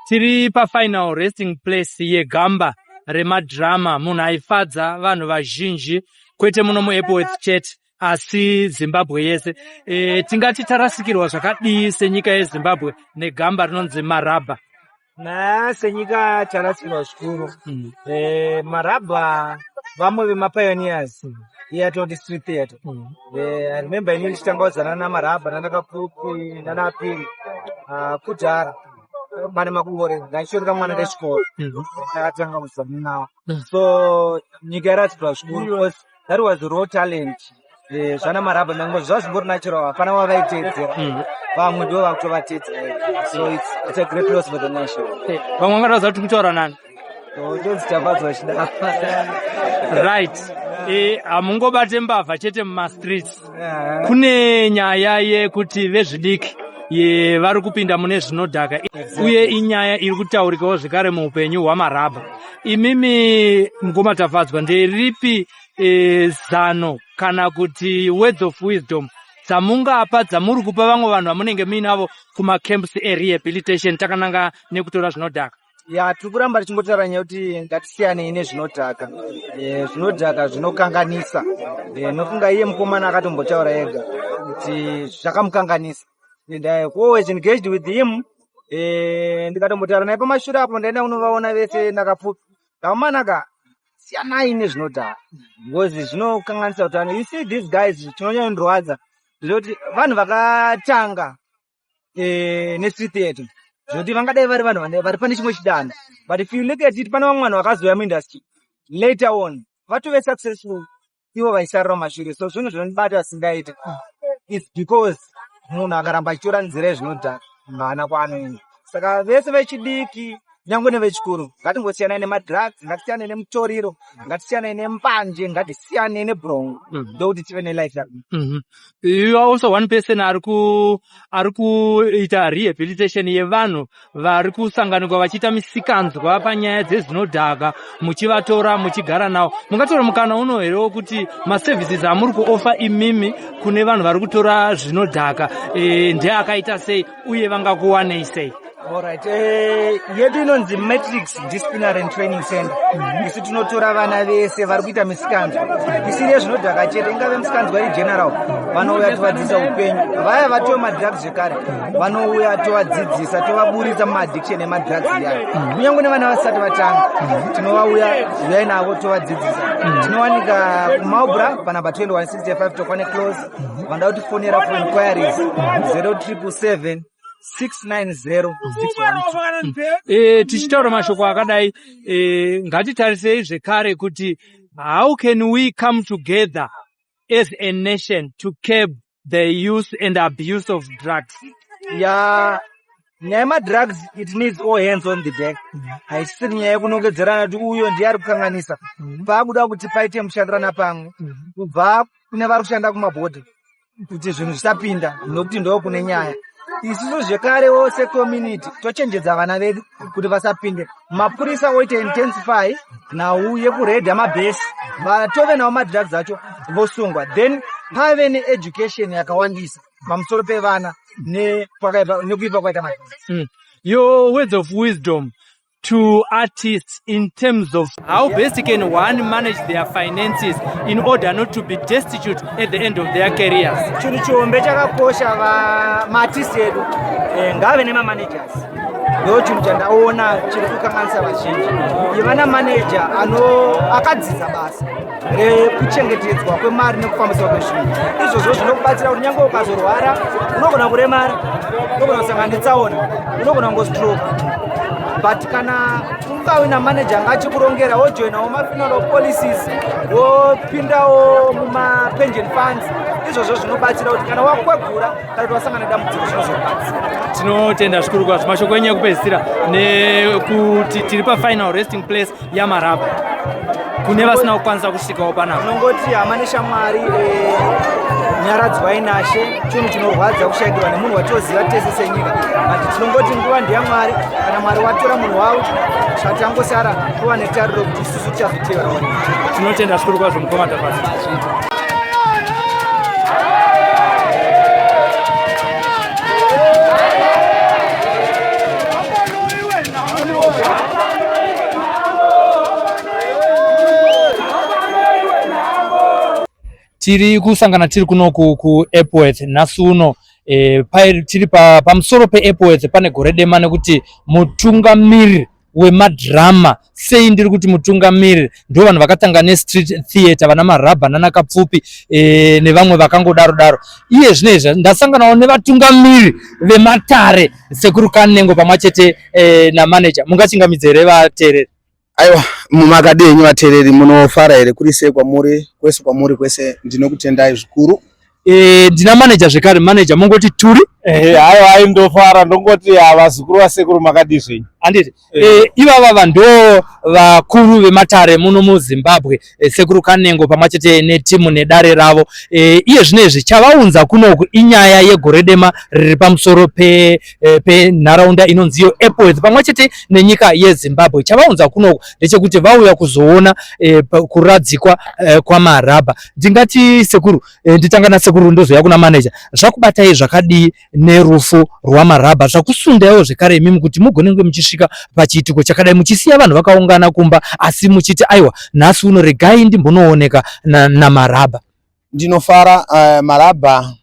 Tiri pafinal resting place yegamba remadhirama, munhu aifadza vanhu vazhinji, kwete muno muEpworth chete asi Zimbabwe yese. Tingati tarasikirwa zvakadii senyika yeZimbabwe negamba rinonzi Marabha? Na senyika tarasikirwa zvikuru. Marabha vamwe vemapioneers iyatoti street theatre. I remember ini ndichitanga kudzana naMarabha nanaKapfupi nanaPiri kudhara mane makore ndaichitori kamwana kechikoro ndakatanga kudzana nawo. So nyika yarasikirwa zvikuru because that was raw talent. Zvana Marabha nango zvazvimbori natural, hapana wavaiteedzera, vamwe ndo vakutovateedzera. So it's a great loss for the nation. Vamwe vangataudza kuti kutaura nani? Ndonzi Tafadzwa Chidapa. Right, hamungobate mbavha chete mumastreets, kune nyaya yekuti vezvidiki vari kupinda mune zvinodhaka, uye inyaya iri kutaurikawo zvekare muupenyu hwaMarabha. Imimi mukoma Tafadzwa, nderipi zano kana kuti words of wisdom dzamungapa, dzamuri kupa vamwe vanhu vamunenge muinavo kumacamps erehabilitation takananga nekutora zvinodhaka? Ya, tiri kuramba tichingotaura nyaya yekuti ngatisiyanei nezvinodhaka. Zvinodhaka zvinokanganisa. Nofunga iye mukomana akatombotaura ega kuti zvakamukanganisa, and I always engaged with him. Ndikatombotaura naye pamashure apo, ndaenda kunovaona vese naKapfupi. Kamanaka, siyanai nezvinodhaka because zvinokanganisa utano. You see, these guys, chinonyanyondirwadza ndezvekuti vanhu vakatanga nestreet theatre, zvokuti vangadai vari vanhu vari pane chimwe chidanho, but if you look at it, pane vamwe vanhu vakazouya muindustry later on vatove successful, ivo vaisarira mumashure. So zvinhu zvinondibata singaita is because munhu akaramba achitora nzira yezvinodhaka haana kwaanoenda. Saka vese vechidiki nyange nevechikuru, ngatingosiyanai nemadrugs, ngatisiyanei nemutoriro, ngatisiyanei nembanje, ngatisiyanei nebrongo, ndokuti tive nelife yakanaka. You are also one person ari kuita rehabilitation yevanhu vari kusanganikwa vachiita misikanzwa panyaya dzezvinodhaka, muchivatora muchigara navo. Mungatora mukana uno here wekuti maservices amuri kuoffer imimi kune vanhu vari kutora zvinodhaka ndeakaita sei, uye vangakuwanei sei? Alright, yedu inonzi Matrix Disciplinary and Training Center. Isu tinotora vana vese vari kuita misikanzwa isiri yezvinodhaka chete, ingave misikanzwa iri general, vanouya tovadzidzisa upenyu. Vaya vatova madrugs zvekare vanouya tovadzidzisa, tovaburitsa mumaaddiction emadrugs iyaya. Kunyange nevana vasati vatanga, tinovauya uyai navo tovadzidzisa. Tinowanika kuMarlborough panamba 2165 Tokwane Close. Vanoda kutifonera for inquiries, 0777 690 612. Tichitaura mashoko akadai, ngatitarisei zvekare kuti how can we come together as a nation to curb the use and abuse of drugs? Ya, nyaya yemadrugs, it needs all hands on the deck. Haisisiri nyaya yekunongedzerana kuti uyo ndiye ari kukanganisa. Paakuda kuti paite mushandirana pamwe kubva kune vari kushanda kumabhodha kuti zvinhu zvisapinda, nokuti ndo kune nyaya. Isusu zvekarewo secommunity tochenjedza vana vedu kuti vasapinde. Mapurisa oita intensify nhau yekuredha mabhesi, vatove nawo madrugs acho vosungwa. Then pave needucation yakawandisa pamusoro pevana nekuipa kwaita madrugs. Your words of wisdom to artists in terms of how best can one manage their finances in order not to be destitute at the end of their careers? Chinhu chihombe chakakosha, maartist edu ngave nemamanagers. Ndo chinhu chandaona chiri kukanganisa vazhinji. Iva namanager akadzidza basa rekuchengetedzwa kwemari nekufambiswa kwezvinhu. Izvozvo zvinokubatsira kuti nyange ukazorwara, unogona kuremara, unogona kusangana netsaona, unogona kungostroke, but kana ungawe namanager anga achikurongera, wojoinawo mafuneral policies, wopindawo mumapension funds, izvozvo zvinobatsira kuti kana wakwegura kana kuti wasangana nedambudziko, zvinozobatsira. Tinotenda zvikuru kwazvo. Mashoko enyu ekupedzisira, nekuti tiri pafinal resting place yaMarabha, kune vasina kukwanisa kusvikawo panapa? Tinongoti hama neshamwari, nyaradzwai nashe. Chinhu chinorwadza kushayikirwa nemunhu watoziva tese senyika, but tinongoti nguva ndeyamwari. Kana Mwari watora munhu wavo, chatangosara kuva netariro kuti isusu tichazoteverawo. Tinotenda zvikuru kwazvo, mukoma Tafadzwa. Zviita. Tiri kusangana tiri kunoku kuEpworth nhasi uno e, tiri pamusoro pa peEpworth pane gore dema nekuti mutungamiri wemadhirama sei ndiri kuti mutungamiri ndo vanhu vakatanga nestreet theatre vana marabha nana kapfupi e, nevamwe vakangodaro daro iye zvino izvi ndasanganawo nevatungamiri vematare sekuru kanengo pamwe chete e, namanager mungachingamidze here vateereri Aiwa, makadii henyu vateereri, munofara here? Kuri sei kwamuri kwese kwamuri kwese, ndinokutendai zvikuru. E, ndina manager zvekare. Manager, mongoti turi Haiwa, ai ndofara, ndongoti vazukuru vasekuru, makadii zvenyu? Handiti ivava ndo vakuru vematare muno muZimbabwe, sekuru Kanengo pamwe chete netimu nedare ravo. Iye zvino izvi chavaunza kunoku inyaya yegore dema riri pamusoro penharaunda inonzi iyo Epworth pamwe chete nenyika yeZimbabwe. Chavaunza kunoku ndechekuti vauya kuzoona kuradzikwa kwaMarabha. Ndingati sekuru, nditanga nasekuru ndozoya kuna manager. Zvakubatai zvakadii nerufu rwaMarabha? Zvakusundaiwo zvekare imimi kuti mugonenge muchisvika pachiitiko chakadai, muchisiya vanhu vakaungana kumba, asi muchiti aiwa, nhasi uno regai ndimbonooneka naMarabha? Ndinofara. Marabha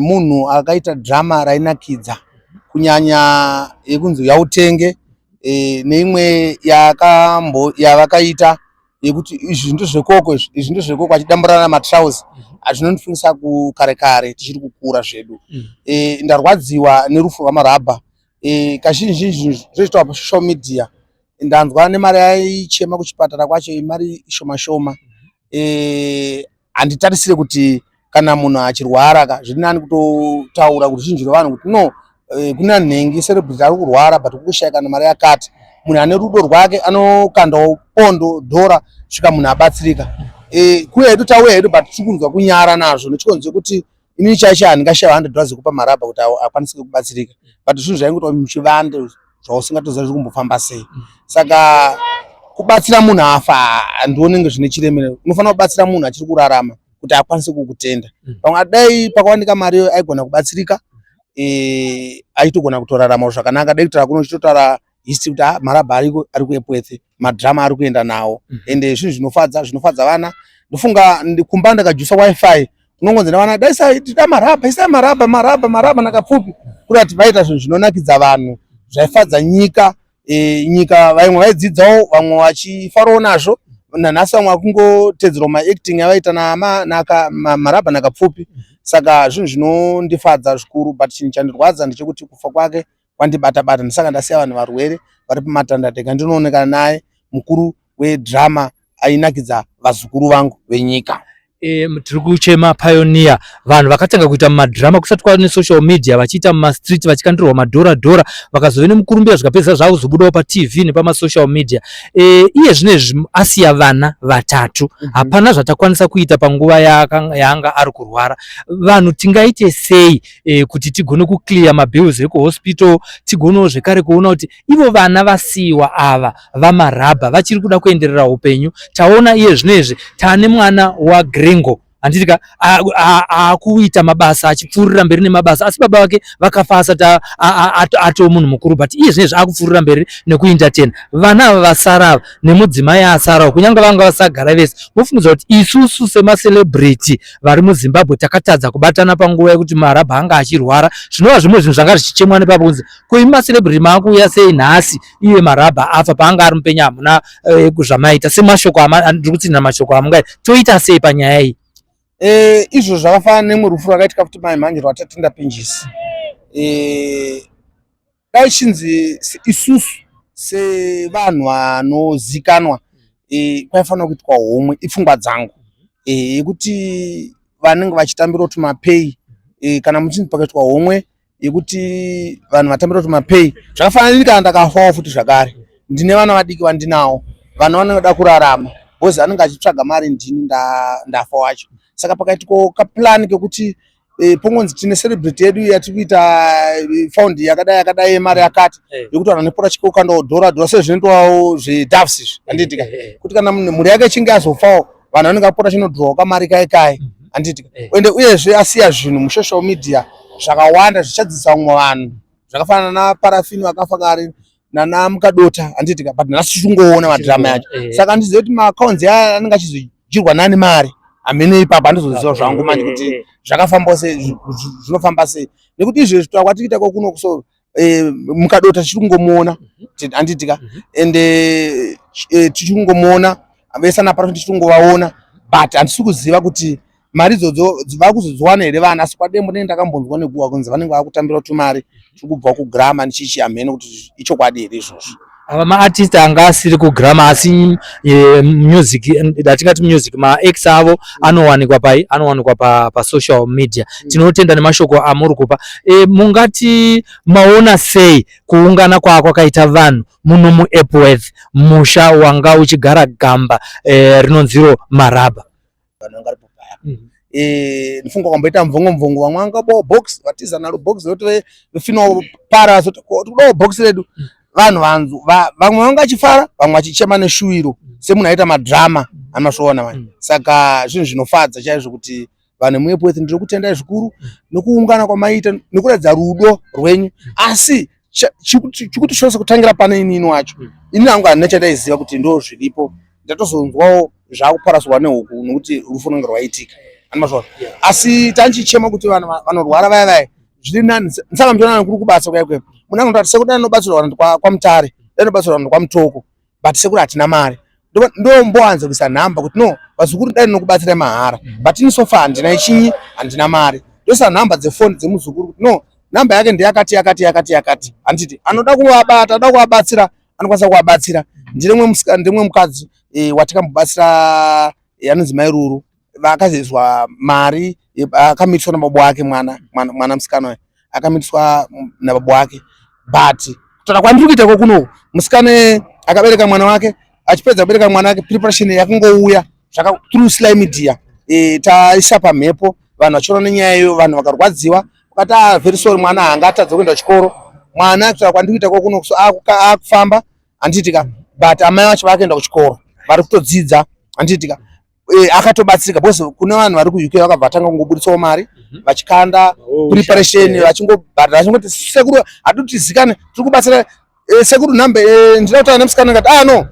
munhu akaita drama rainakidza, kunyanya yekunzi yautenge neimwe yavakaita yekuti izvi ndezvekoko, izvi izvi ndezvekoko, achidamburana matrausi, zvinondifungisa kukare kare tichiri kukura zvedu. Ndarwadziwa nerufu rwaMarabha. Kazhinji zhinji zvoitwa pasocial media. Ndanzwa nemari yaichema kuchipatara kwacho, imari shoma shoma. Handitarisire kuti kana munhu achirwara ka, zviri nani kutotaura kuruzhinji rwevanhu kuti no, kuna nhengi celebrity ari kurwara, but kukushaya kana mari yakati. Munhu ane rudo rwake anokandawo pondo, dhora, svika munhu abatsirika. Kuuya hedu, tauya hedu, but tiri kunzwa kunyara nazvo nechikonzero chekuti inini chaicho handingashaya $100 yekupa Marabha kuti akwanise kubatsirika, but zvinhu zvaingoitwa muchivande zvausingatoziva zviri kumbofamba sei. Saka kubatsira munhu afa handionenge zvine chiremera. Unofanira kubatsira munhu achiri kurarama kuti akwanise kukutenda. Pamwe dai pakawanika mari iyoyo aigona kubatsirika, aitogona kutorarama zvakanaka. Dai kutaura kuno chitotaura history kuti Marabha ariko, ari kuEpworth, madhirama ari kuenda nawo. Ende zvinhu zvinofadza, zvinofadza vana. Ndofunga kumba ndakajusa WiFi, unongonzi nevana, dai sai tida Marabha, isai Marabha, Marabha, Marabha nakapfupi, kurati vaita zvinhu zvinonakidza vanhu, zvaifadza nyika. Nyika vamwe vaidzidzawo, vamwe vachifarawo nazvo. Nanhasi vamwe vakungotedzerawo maacting avaita Marabha nakapfupi. Saka zvinhu zvinondifadza zvikuru, but chinhu chandirwadza ndechekuti kufa kwake kwandibata bata. Ndisaka ndasiya vanhu varwere vari pamatanda tega ndinoonekana naye, mukuru wedhirama ainakidza vazukuru vangu venyika. Tiri kuchema pioneer, vanhu vakatanga kuita mumadhirama kusati kwava nesocial media, vachiita mumastreet, vachikandirwa madhora dhora, vakazove nemukurumbira, zvikapedzisa zvakuzobudawo paTV nepamasocial media. Iye zvino izvi asiya vana vatatu. Hapana zvatakwanisa kuita panguva yaanga ari kurwara. Vanhu tingaite sei kuti tigone kuclear mabills ekuhospital, tigonewo zvekare kuona kuti ivo vana vasiyiwa ava vaMarabha vachiri kuda kuenderera upenyu? Taona iye zvino izvi taane mwana waGringo, handiti ka, aakuita mabasa, achipfuurira mberi nemabasa, asi baba vake vakafa asati atoo munhu mukuru, but iye zvino izvi akupfuurira mberi nekuentertain vana ava vasara ava nemudzimai asarawo, kunyange vanga vasagara vese. Mofungidza kuti isusu semacelebrity vari muZimbabwe takatadza kubatana panguva yekuti Marabha anga achirwara, zvinova zvimwe zvinhu zvanga zvichichemwa nepapo kunzi ko imi macelebrity maakuuya sei nhasi iye Marabha afa? Paanga ari mupenyu hamuna zvamaita. Semashoko ndiri kutsinhira mashoko amungai, toita sei panyaya iyi? Izvo zvakafanana nemwe rufu rwakaitika futi mai mhanje rwaTatenda Pinjisi. Dai chinzi isusu sevanhu vanozikanwa, kwaifanira kuitwa homwe, ipfungwa dzangu, yekuti vanenge vachitambirawo tumapay, kana muchinzi pakaitwa homwe yekuti vanhu vatambira tumapay, zvakafanana nini kana ndakafawo futi zvakare, ndine vana vadiki vandinawo, vana vanoda kurarama because anenge achitsvaga mari ndini ndafa wacho. Saka pakaitikawo kaplan kekuti pongonzi tine celebrity yedu yatiri kuita fund yakadai yakadai, yemari yakati, yekuti vanhu vanopota chikokandawo dhora dhora sezvinoitwawo zvedoves izvi, handiti ka, kuti kana munhu mhuri yake ichinge azofawo, vanhu vanenge vapota chinodhurawo kamari kai kai, handiti ka. Ende uyezve asiya zvinhu musocial media zvakawanda zvichadzidzisa vamwe vanhu, zvakafanana naParafini vakafa kare, nana Mukadota, handiti ka, but nhasi tichingoona madhirama yacho. Saka handizivi kuti maaccounts aya anenge achizodyirwa nani mari. Hamene ipapo handizoziva zvangu manje kuti zvakafamba sei, zvinofamba sei, nekuti izvezvi takwatiita kwakuno so mukadota tichiri kungomuona, handitika? Ende tichiri kungomuona vese ana Parafini tichiri kungovaona, but handisi kuziva kuti mari idzodzo vakuzodziwana here vana. Asi kwadembo ndenge ndakambonzwa nekuwa kunzi vanenge vakutambira tumari tiri kubva kuGramma ndichichi, hamene kuti ichokwadi here izvozvo. Ava maartist anga asiri kuGramma, asi music, atingati music maex avo anowanikwa pai? Anowanikwa pasocial media. Tinotenda nemashoko amuri kupa. Mungati maona sei kuungana kwaakwakaita vanhu muno muEpworth, musha wanga uchigara gamba rinonziro Marabha? Vanhu vanga varipo paya, ndifunga kwamboita mvongo mvongo, vamwe vanga box vatiza naro box roti vefino para tikudawo box redu. Vanhu vanzu vamwe vanga vachifara, vamwe vachichema neshuwiro semunhu aita madrama amasvoona manje. Saka zvinhu zvinofadza chaizvo kuti vanhu muEpworth, ndiri kutendai zvikuru nekuungana kwamaita nekuratidza rudo rwenyu. Asi chikuti chose kutangira pane inini wacho, ini hangu handina chandaiziva kuti ndo zviripo. Ndatozonzwawo zvakuparaswa nehuku nekuti rufu runenge rwaitika, andimazvaona. Asi tanchichema kuti vanhu vanorwara vaya vaya zviri nani. Saka muchiona kuri kubasa kuya kuya, munhu anotati sekuru dai ndinobatsirwa vanhu kwaMutare, dai ndinobatsirwa vanhu kwaMutoko, but sekuru hatina mari. Ndombowanza kuisa nhamba kuti no, vazukuru, dai ndinokubatsirai mahara, but ini so far handina chinyi, handina mari. Ndoisa nhamba dzefoni dzemuzukuru kuti no, nhamba yake ndeyakati yakati yakati yakati, handiti? Anoda kuvabata, anoda kuvabatsira, anokwanisa kuvabatsira. Ndine mukadzi watikambobatsira, anonzi Mai Ruru, vakazoiswa mari, akamitiswa nababa wake mwana musikana uyu akamitiswa nababa wake. But kutaura kwandiri kuita kokunoku, musikana akabereka mwana wake, achipedza kubereka mwana wake, preparation yakangouya zvaka through sly media. Taisa pamhepo, vanhu vachiona nenyaya iyo, vanhu vakarwadziwa, vakati, "Ah, very sorry, mwana haangatadza kuenda kuchikoro." Mwana, kutaura kwandiri kuita kokunoku, so akufamba, handitika? But amai vacho vakuenda kuchikoro, vari kutodzidza, handitika? Akatobatsirika because kune vanhu vari kuUK vakabva vatanga kungobuditsawo mari vachikanda preparation, vachingobhadhara, vachingoti, "Sekuru, hatidi tizikane, tiri kubatsira." Sekuru, nhamba, ndinoda kutaura nemusikana. Ngati, "Ah, no."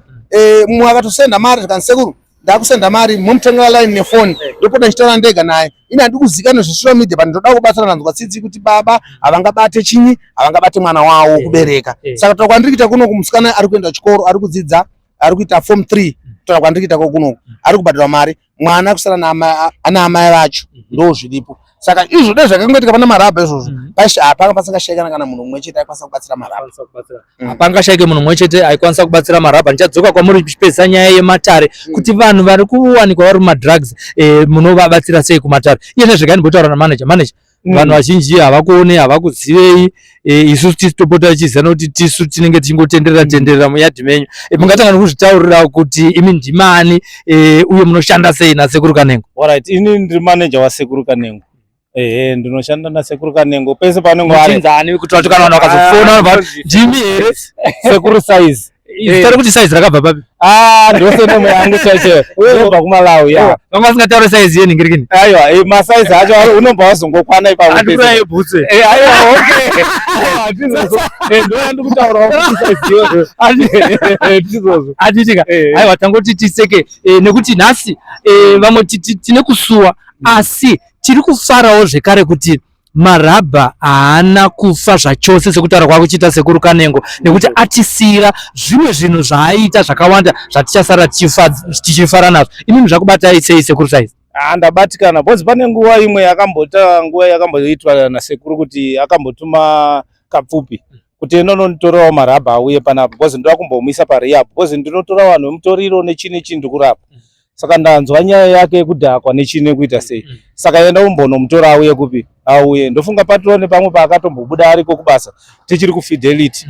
Mumwe akatosenda mari, zvikanzi, "Sekuru, ndakusenda mari, momutengera line nefoni, ndopota ndichitaura ndega naye. Ini handidi kuzikanwa zvesocial media, but ndoda kubatsira. Ndanzwa tsitsi kuti baba havangabate chinyi, havangabate mwana wavo kubereka." Saka kutaura kwandiri kuita kunoku, musikana ari kuenda kuchikoro, ari kudzidza, ari kuita form 3. Kutaura kwandiri kuita kokunoku, ari kubhadharwa mari, mwana kusara ana amai vacho. Ndo zviripo. Saka izvo dai zvakangoitika pana Marabha izvozvo, hapanga pasingashayikana kana munhu mumwe chete aikwanisa kubatsira Marabha. Hapangashaike munhu mumwe chete aikwanisa kubatsira Marabha. Ndichadzoka kwamuri tichipedzisa nyaya yematare, kuti vanhu vari kuwanikwa vari mumadrugs, munovabatsira sei kumatare? Iye nezvekai ndimbotaura namanager. Manager, vanhu vazhinji havakuone, havakuzivei. Isusu tisu topota tichiziva nokuti tisu tinenge tichingotenderera tenderera muyadhi menyu. Mungatanga nekuzvitaurira kuti imi ndimani, uye munoshanda sei naSekuru Kanengo? Alright, ini ndiri manager waSekuru Kanengo. Ehe, ndinoshanda naSekuru Kanengo pese paanenge ari. Muchinzani, kuti vati kana vanhu vakazofona vanobva vati, "Ndimi here?" Sekuru Size. Zita rekuti Size rakabva papi? Ah, ndosurname yangu chaicho. Ndobva kuMalawi, ya. Vanga vasingataure size yenhingirikini. Aiwa, masaizi acho unobva wazongokwana ipapo. Andikura yebhutsu. Aiwa, okay. Aiwa, ndizvozvo. Ndo yandikutaurawo kuti size iyoyo. Ndizvozvo. Atitika. Aiwa, tangoti tiseke, nekuti nhasi vamwe tine kusuwa, asi tiri kufarawo zvekare kuti Marabha haana kufa zvachose sekutaura kwakuchiita Sekuru Kanengo, nekuti atisiyira zvimwe zvinhu zvaaita zvakawanda zvatichasara tichifara nazvo. Imimi zvakubatai sei, Sekuru Size? Ah, ndabatikana because pane nguva imwe yakamboita, nguva yakamboitwa nasekuru kuti akambotuma Kapfupi kuti enda unonditorawo Marabha auye panapa, because ndoda kumbomuisa parehab, because ndinotora vanhu vemutoriro nechii nechii, ndikurapa. Saka ndanzwa nyaya yake yekudhakwa nechii nekuita sei, saka enda umbonomutora auye kupi, auye. Ndofunga patone pamwe paakatombobuda ariko kubasa tichiri kuFidelity.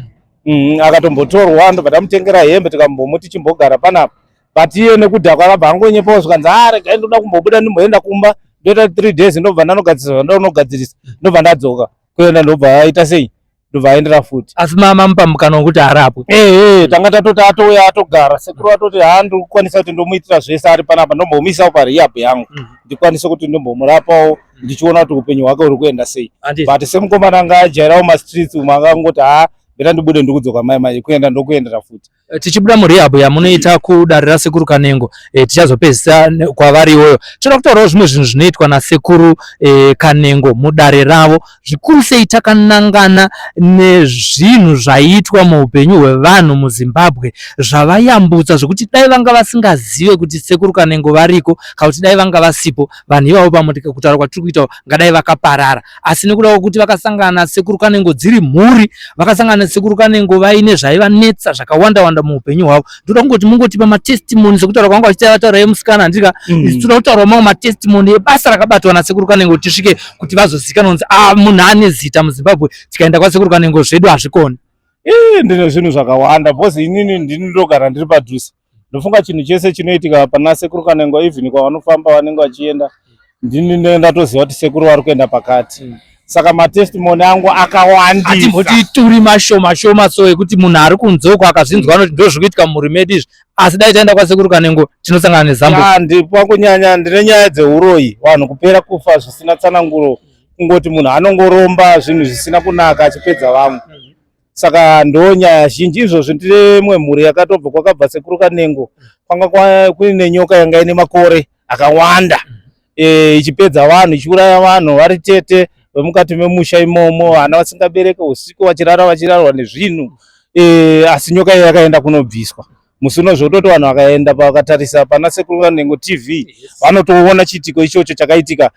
Akatombotorwa, ndobva tamutengera hembe, tikambomuti chimbogara panapa, but iye nekudhakwa akabva angonyepawo, zvikanzi, "A, regai, ndoda kumbobuda ndimboenda kumba, ndoita 3 days, ndobva ndanogadzirisa zvandonogadzirisa, ndobva ndadzoka." Kuenda, ndobva aita sei, ndobva aendera futi. Asi mamupa mukana wekuti arapwe? Ehe, tanga tatoti atouya atogara. Sekuru atoti, "Ha, ndikukwanisa kuti ndomuitira zvese ari panapa, ndombomuisawo parehab yangu, ndikwanise kuti ndombomurapawo, ndichiona kuti upenyu hwake huri kuenda sei." But semukomana anga ajairawo mastreets umu, akangoti, "Ha, better ndibude, ndikudzoka mai mai." Kuenda ndokuendera futi. Tichibuda murehab yamunoita kudare rasekuru Kanengo, tichazopedzisa kwavari iwoyo. Toda kutaurawo zvimwe zvinhu zvinoitwa nasekuru Kanengo mudare ravo, zvikuru sei takanangana nezvinhu zvaiitwa muupenyu hwevanhu muZimbabwe zvavayambutsa, zvekuti dai vanga vasingazive kuti sekuru Kanengo variko, kana kuti dai vanga vasipo vanhu ivavo, pamwe kutaura kwatiri kuita ngadai vakaparara. Asi nekuda kwekuti vakasangana nasekuru Kanengo dziri mhuri, vakasangana nasekuru Kanengo vaine zvaivanetsa zvakawanda wanda muupenyu hwavo, ndoda kungoti mungotipa matestimony sekutaura kwanga vachiita vataura yemusikana handika. Toda kutaurawo mamwe matestimony ebasa rakabatwa nasekuru Kanengo, tisvike kuti vazozikanwa kunzi a munhu ane zita muZimbabwe. Tikaenda kwasekuru Kanengo zvedu hazvikoni. Ii, ndine zvinhu zvakawanda because inini ndini ndogara ndiri padhuze. Ndofunga chinhu chese chinoitika pana sekuru Kanengo, even kwavanofamba vanenge vachienda, ndini ndinenge ndatoziva kuti sekuru vari kuenda pakati. Saka matestimony angu akawandisa. Atimboti turi mashoma shoma so ekuti munhu ari kunze uko akazvinzwa anoti ndo zviri kuitika mumhuri medu izvi, asi dai taenda kwasekuru Kanengo tinosangana nezambuko. Ya, ndipo kunyanya ndine nyaya dzeuroyi, vanhu kupera kufa zvisina tsananguro, kungoti munhu anongoromba zvinhu zvisina kunaka achipedza vamwe. Saka ndo nyaya zhinji izvozvi. Ndine imwe mhuri yakatobva kwakabva sekuru Kanengo, kwanga kuine nyoka yanga ine makore akawanda, ichipedza vanhu, ichiuraya vanhu vari tete vemukati memusha imomo, vana vasingabereke, usiku vachirara vachirarwa nezvinhu. Asi nyoka iyo yakaenda kunobviswa musi uno, zvototi vanhu vakaenda vakatarisa pana sekuru Kanengo TV, vanotoona chiitiko ichocho chakaitika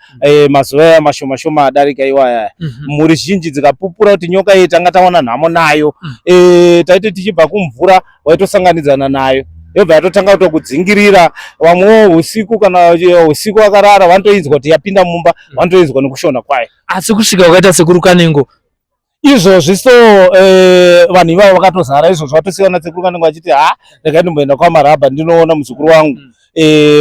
mazuva aya mashoma shoma adarika iwaya. Mhuri zhinji dzikapupura kuti nyoka iyi tanga tawana nhamo nayo. Taiti tichibva kumvura waitosanganidzana nayo, yobva yatotanga kutokudzingirira. Vamwewo usiku, kana usiku vakarara, vanotoinzwa kuti yapinda mumba, vanotoinzwa nekushona kwayo. Asi kusvika kwakaita sekuru Kanengo, Izvozvi so vanhu ivavo vakatozara izvozvo, vatosiya nasekuru Kanengo vachiti, ha, regai ndimboenda kwaMarabha ndinoona muzukuru wangu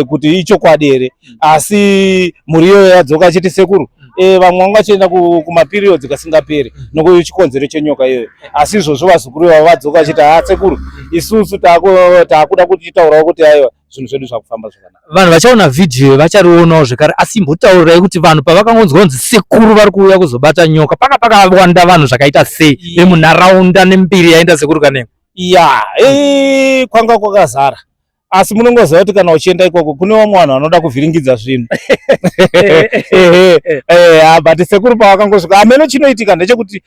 kuti ichokwadi here. Asi mhuri iyoyo yadzoka achiti sekuru, vamwe vanga vachienda kumaperiods kasingaperi nokuchikonzero chenyoka iyoyo. Asi izvozvo vazukuru ivavo vadzoka vachiti, ha, sekuru, isusu taakuda kuti titaurawo kuti aiwa, zvinhu zvedu zvakufamba zvakanaka. Vanhu vachaona vhidhiyo vacharionawo zvekare, asi imbotaurirai kuti vanhu pavakangonzwa kunzi sekuru vari kuuya kuzobata nyoka, paka pakawanda vanhu zvakaita sei vemunharaunda nembiri yaenda sekuru Kanengo? Ya, kwanga kwakazara, asi munongoziva kuti kana uchienda ikoko kune vamwe vanhu vanoda kuvhiringidza zvinhu. Ehe, but sekuru pavakangosvika, hameno chinoitika ndechekuti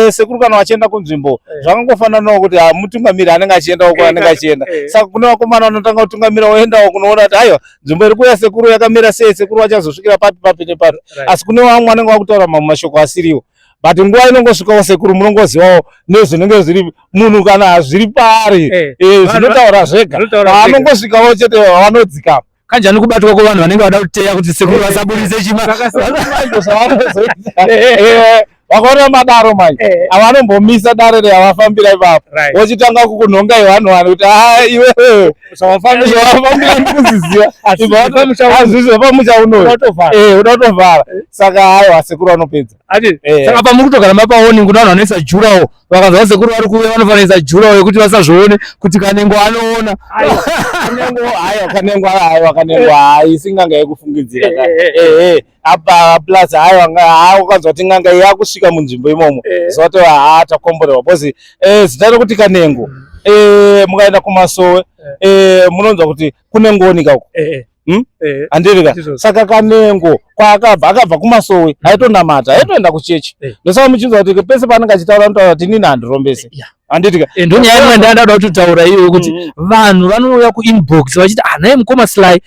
sekuru kana vachienda kunzvimbo, zvakangofananawo kuti mutungamiri anenge achiendawo kwaanenge achienda. Saka kune vakomana vanotanga kutungamira, oendawo kunoona kuti aiwa, nzvimbo iri kuuya sekuru yakamira sei, sekuru vachazosvikira papi papi nepapi. Asi kune vamwe vanenge vakutaura mamwe mashoko asiriwo, but nguva inongosvikawo sekuru, munongozivawo nezvinenge zviri munhu kana zviri paari, zvinotaura zvega. Zvinotaura zvega. Vanongosvikawo chete vanodzikama. Kanjani kubatwa kwevanhu vanenge vada kuteya kuti sekuru vasaburitse chima? Saka sekuru manje zvavanozoita, vakaona madaro manje, havanombomisa dare reavafambira ipapo, vochitanga kukunhongai vanhu vanhu kuti a iwewe zvawafambira ndikuziziva, azvizvo pamusha unoyu uda kutovhara. Saka aiwa, sekuru vanopedza. Saka pamuri kutogara mapaoni, kuna vanhu vanoisa jurawo, vakanzwa sekuru vari kuuya vanofanira kuisa jurawo yekuti vasazvione kuti Kanengo anoona. Kanengo, aiwa, Kanengo, aiwa, Kanengo haisi n'anga yekufungidzira ka. Ehe, apa plus aiwa, ukanzwa kuti n'anga iyi yakusvika munzvimbo imomo, zoti ha, takomborerwa, because zita rekuti Kanengo, mukaenda kumasowe, munonzwa kuti kune ngoni kauko. Handirika? Saka Kanengo kwaakabva, akabva kumasowe, aitonamata, aitoenda kuchechi. Ndosaka muchinzwa kuti pese paanenge achitaura anotaura kuti inini handirombese, handitika? Ndonyaya imwe ndanda kutotaura iyoyo kuti vanhu vanouya kuinbox vachiti, ah, nhai mukoma Sly,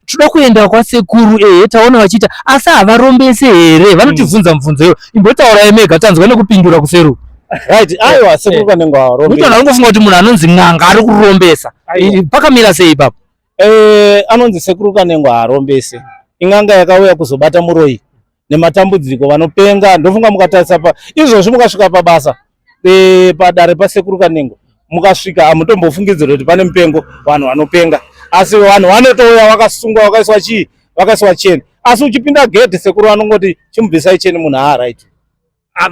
toda kuenda kwasekuru, ehe, taona vachiita, asi havarombese here? Vanotibvunza mubvunzo iyo. Imbotaurai mega tanzwa nekupindura kuseru. Right, aiwa, sekuru Kanengo havarombe. Kuti vanhu vanongofunga kuti munhu anonzi n'anga ari kurombesa. Pakamira sei ipapo? Anonzi sekuru Kanengo haarombese, ing'anga yakauya kuzobata muroyi nematambudziko vanopenga. Ndofunga mukatarisa pa izvozvi, mukasvika pabasa, padare pasekuru Kanengo, mukasvika hamutombofungidzira kuti pane mupengo, vanhu vanopenga. Asi vanhu vanotouya vakasungwa, vakaiswa chii, vakaiswa cheni, asi uchipinda gedhi sekuru vanongoti, chimubvisai cheni, munhu haaright. Ah,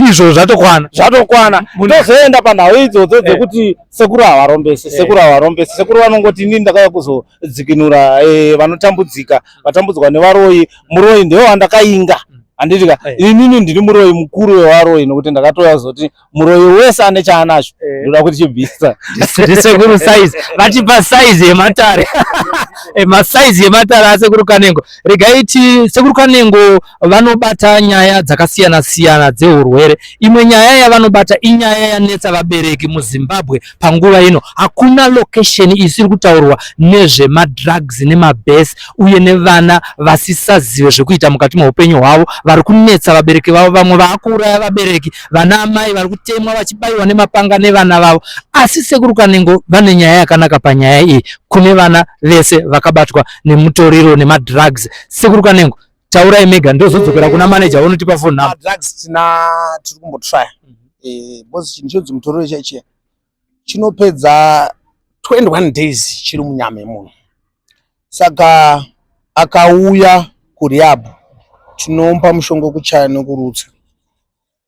izvo zvatokwana. Zvatokwana. Tozoenda panhau idzodzo dzekuti sekuru havarombesi. Sekuru havarombesi. Sekuru vanongoti, inini ndakauya kuzodzikinura vanotambudzika, vatambudzwa nevaroyi. Muroyi ndiwe wandakainga. Handiti ka, inini ndiri muroyi mukuru wevaroyi, nokuti ndakatouya kuzoti muroyi wese ane chaanacho ndoda kuti chibvisa. Ndisekuru size vatipa size yematare, masaizi yematare asekuru Kanengo. Regai ti sekuru Kanengo vanobata nyaya dzakasiyana siyana dzeurwere. Imwe nyaya yavanobata inyaya yanetsa vabereki muZimbabwe panguva ino. Hakuna location isiri kutaurwa nezvemadrugs nemabhesi, uye nevana vasisazive zvekuita mukati meupenyu hwavo, vari kunetsa vabereki vavo, vamwe vaakuuraya vabereki, vana amai vari kutemwa vachibayiwa nemapanga nevana vavo. Asi sekuru Kanengo vane nyaya yakanaka panyaya iyi kune vana vese vakabatwa nemutoriro nemadrugs. Sekuru Kanengo, taurai mega, ndozodzokera kuna manager vonotipa phone number. Madrugs tina tiri kumbotrya, because chinhu chinonzi mutoriro chaichiya chinopedza 21 days chiri munyama yemunhu. Saka akauya kurehab, tinomupa mushonga wekuchaya nekurutsa,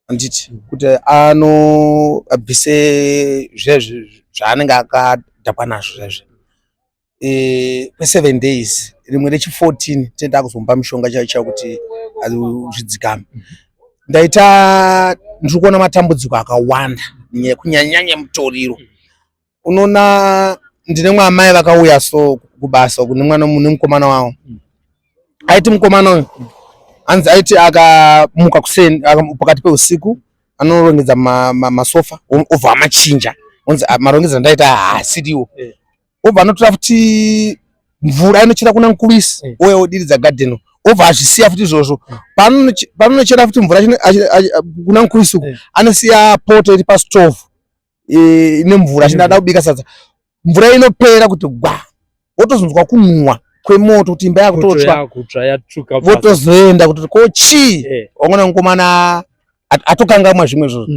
handiti, kuti ano abvise zvezvi zvaanenge akadhakwa nazvo zvezve kwe7 days. Rimwe rechi14 tinoenda kuzomupa mishonga chaiyo chaiyo kuti zvidzikame. Ndaita ndiri kuona matambudziko akawanda kunyanyanya mutoriro. Unoona, ndine mwamai vakauya so kubasa uku nemwana nemukomana wavo. Aiti mukomana uyu, hanzi aiti akamuka kuseni, pakati peusiku, anorongedza masofa, obva amachinja, onzi, "Ah, marongedzero ndaita haasiriwo." Obva anotora futi mvura inochera kuna Nkulisi, ouya odiridza gadheni, obva azvisiya futi izvozvo. Paanochera futi mvura kuna Nkulisi uku, anosiya poto iri pastove ine mvura, achinda ada kubika sadza, mvura inopera kuti gwa, wotozonzwa kunhuhwa kwemoto kuti imba yakutotsva. Yakutsva, yatsvuka pasi. Votozoenda kuti ko chii? Wangona mukomana atokangamwa zvimwe izvozvo.